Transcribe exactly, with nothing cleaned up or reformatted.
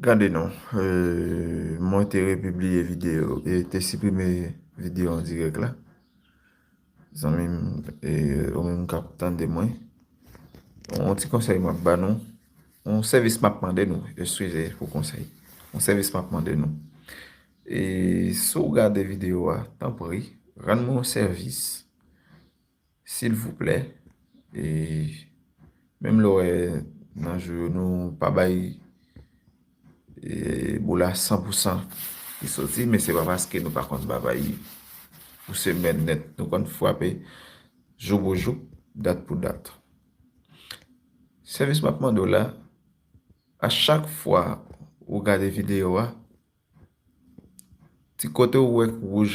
Gade non, euh, mwen te repibliye videyo, e te siprime videyo an dirèk la. Zanmi m, e ou menm k ap tande mwen, yon ti konsèy m ap ba nou, yon sèvis m ap mande nou, eskize pou konsèy. Yon sèvis m ap mande nou. E si w gade videyo a, tanpri, rann mwen yon sèvis. Silvouplè, e menm lè w wè nan jou yo nou pa bay e boul la san pou san ki soti, men se pa paske nou pa konn travay pou semèn nèt. Nou konn frape jou pou jou, dat pou dat. Sèvis m ap mande w la, a chak fwa ou gade videyo a, ti kote ou wè k wouj